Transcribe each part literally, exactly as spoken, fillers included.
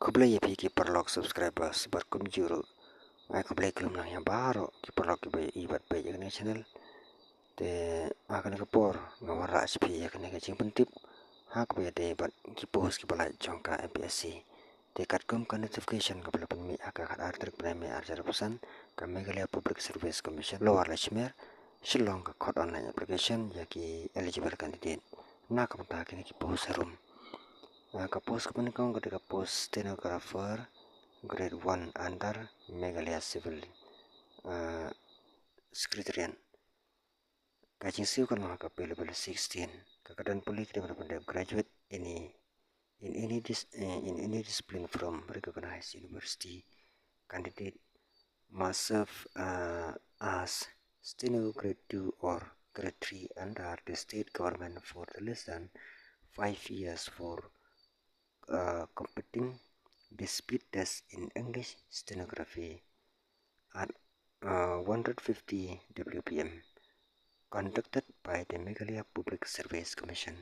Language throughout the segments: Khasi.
Khublei ïa phi ki paralok subscribers bad kumjuh ruh. Ai khublei khlem lang ïa baroh ki paralok kiba ïohi bad peit ïa kane ka channel. Te ha kane ka por nga wanrah sha phi ïa kane ka jingpyntip ha kaba ïadei bad ki post kiba lait jong ka M P S C. Te katkum ka notification kaba la pynmih ha ka khatar tarik bnai May arhajar arphew san, ka Meghalaya Public Service Commission la wanrah lashmer, Shillong, ka khot online application ïa ki eligible candidate na ka bynta kine ki post harum. Ah, ka post kaba nyngkong ka dei ka post stenographer grade one under Meghalaya Civil, ah, Secretariat. Ka jingsiew ka long ha ka pay level sixteen. Ka kyrdan pule ki dei ban pyndep graduate any in any dis-, eh, in any discipline from recognized university. Candidate must serve, uh, as steno grade two or grade three under the state government for the less than five years for, uh, competing dispute test in English stenography at, uh, one hundred fifty W P M conducted by the Meghalaya Public Service Commission.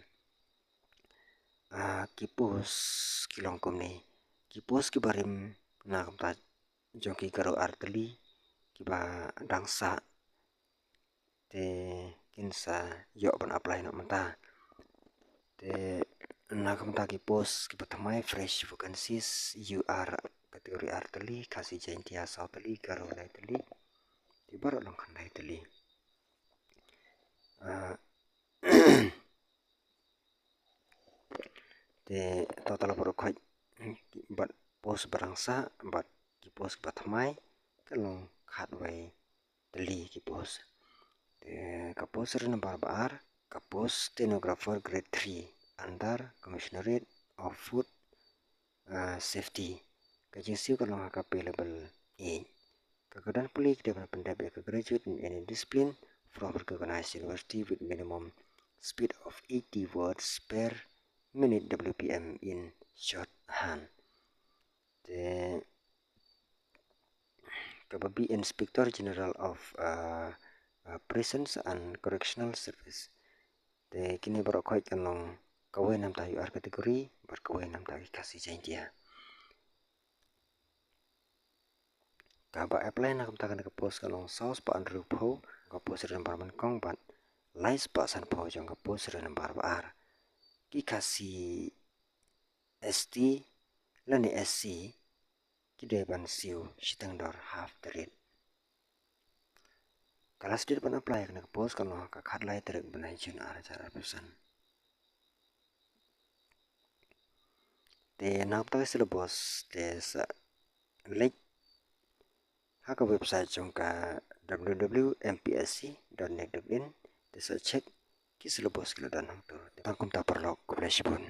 Ah, ki post ki long kumne. Ki post kiba rim na ka bynta jong ki garo artylli kiba dang sah. Te kin sa ïoh ban apply noh mynta. Te na ka bynta ki post kiba thymmai, fresh vacancies, U R category artylli, Khasi Jaintia saw tylli, Garo lai tylli. Te baroh long khyndai tylli. Ah, te total baroh khoit bad post ba dang sah bad ki post kiba thymmai ka long khatwei tylli ki post. Te ka post serial number ba ar, ka post stenographer grade three under Commissionerate of Food, uh, Safety. Ka jingsiew ka long ha ka pay level eight. Ka kyrdan pule ki dei ban pyndep ïa ka graduate in any discipline from recognized university with minimum speed of eighty words per minute W P M in shorthand. Te kaba bi, Inspector General of, uh, uh, Prisons and Correctional Service. Te kine baroh khoit kan long kawei na ka bynta U R category bad kawei na ka bynta ki Khasi Jaintia. Kaba apply na ka bynta kane ka post ka long saw spah hynriewphew ka post serial number ba nyngkong bad lai spah sanphew jong ka post serial number ba ar. Ki Khasi S T lane S C ki dei ban siew shiteng dor half the rate. Ka last date ban apply kane ka post ka long ha ka khatlai tarik bnai June arhajar arphew san. Te na ka bynta ka syllabus te sa leit ha ka website jong ka W W W M P S C dot net dot in te sa check ki syllabus ki la don hangto. Tang kumta paralok, khublei shibun.